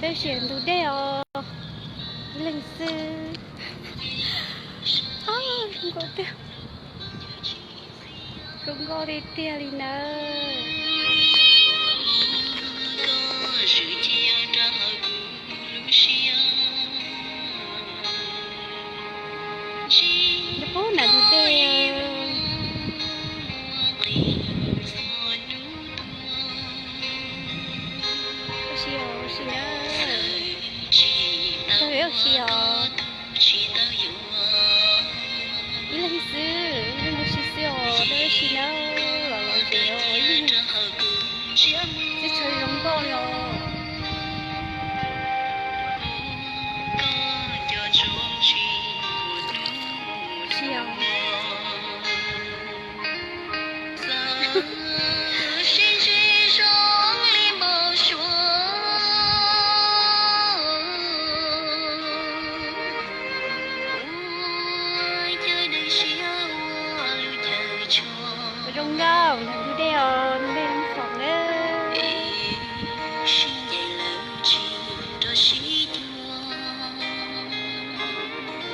Peb sib ntug dej os, ib leeg xwb. Zoo nkauj tiag, zoo nkauj tiag tiag li nawb. Nyob puag nram ntug dej. Ua si os, ua si na. Tau ua si os. Ib leeg xwb, ib leeg ua si xwb os, tau ua si na. Los los zem os, ib leeg. Teb chaws zoo nkauj li os. Ua si os. Zoo nkauj, ntug dej os, ntug dej Hmoob Khoom na.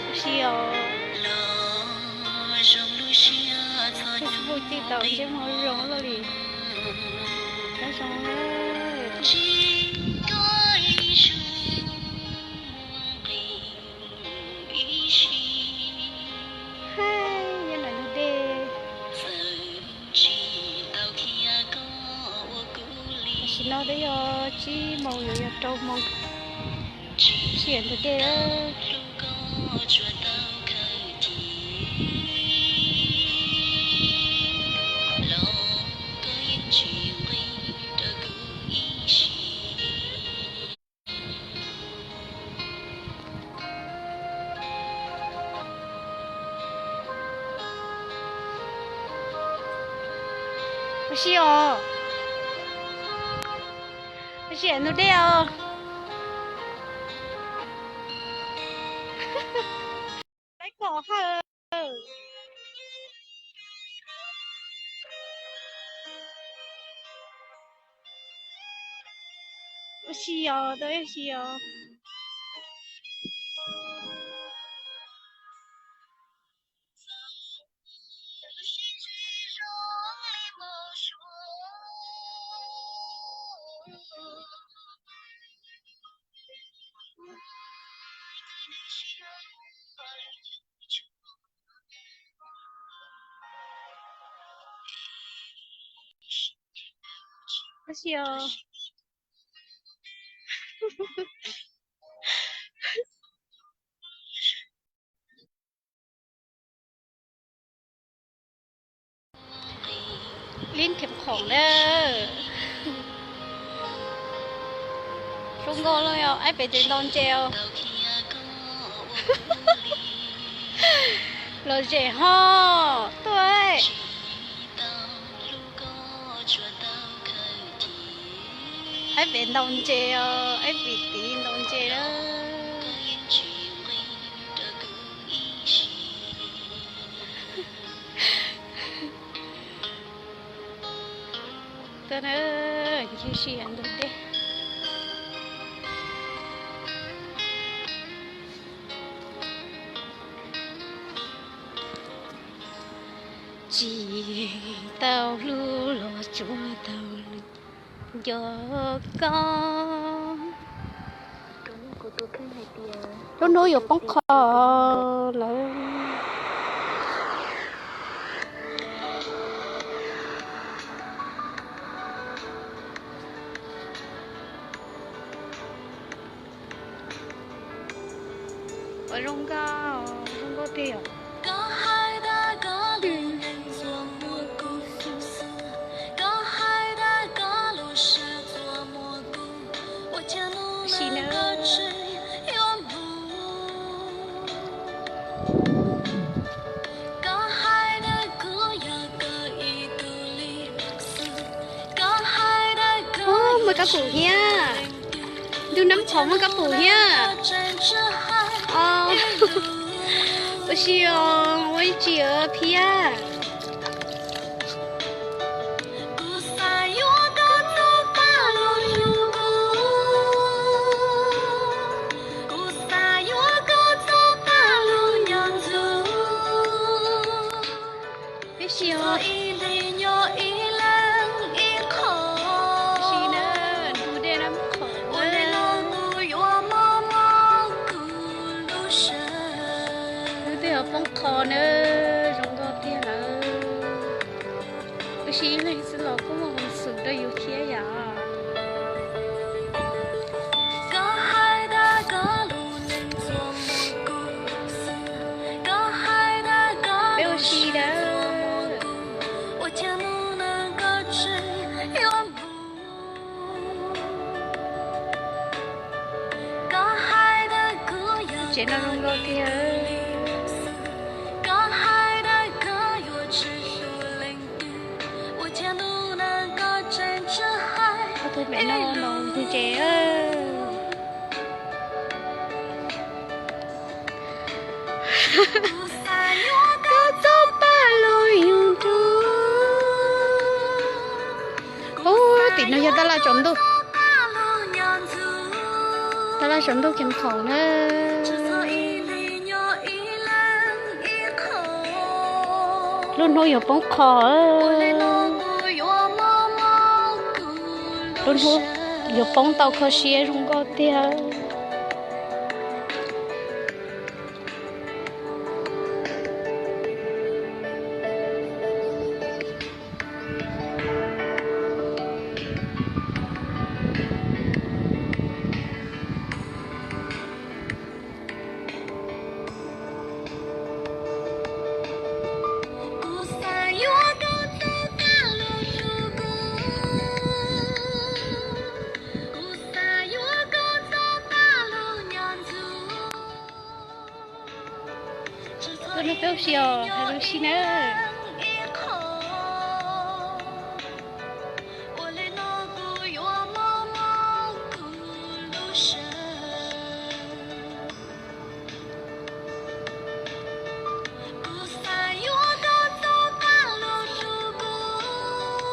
Ua si os. Facebook tij tau ntsej muag zoo luaj li. Kab zoo na. Hais, nyob nram ntug dej. Tam sim no twb yog tsib moos yuav yog rau moos, sib ntug dej. Ua si os, ua si ntug dej os. Peb kom hawm. Ua si os, tau ua si os. Ua si os. Ib thiam khoom na. Zoo nkauj los yog ib pem tes ntaus ntses os. Los zem ho tuaj. Ib pem ntaus ntses os, ib pem tiv ntaus ntses na. Tuaj na, ncig sib ntug dej. Tsis tau hlub los tsuas tau nco koj. Lub hnub yuav poob qho lawm. Ua zoo nkauj, zoo nkauj tiag. Sim na. Muaj kab pum thiab. Ntug Nab Qhoom muaj kab pum thiab. Ua si os, ua ib tsi os phiab. Tsev no zoo nkauj tiag. Ob tug pem no los ntug tsev. Koj txoj paj lug yug nrug. Ub, tim no yog tab laj tsaus ntuj. Tab laj tsaus ntuj ceev khoom na. Lub hnub yuav poob qho. Lub hnub yuav poob tau kho siab zoo nkauj tiag. Tuaj nrog peb ua si os, hais lus si nawb.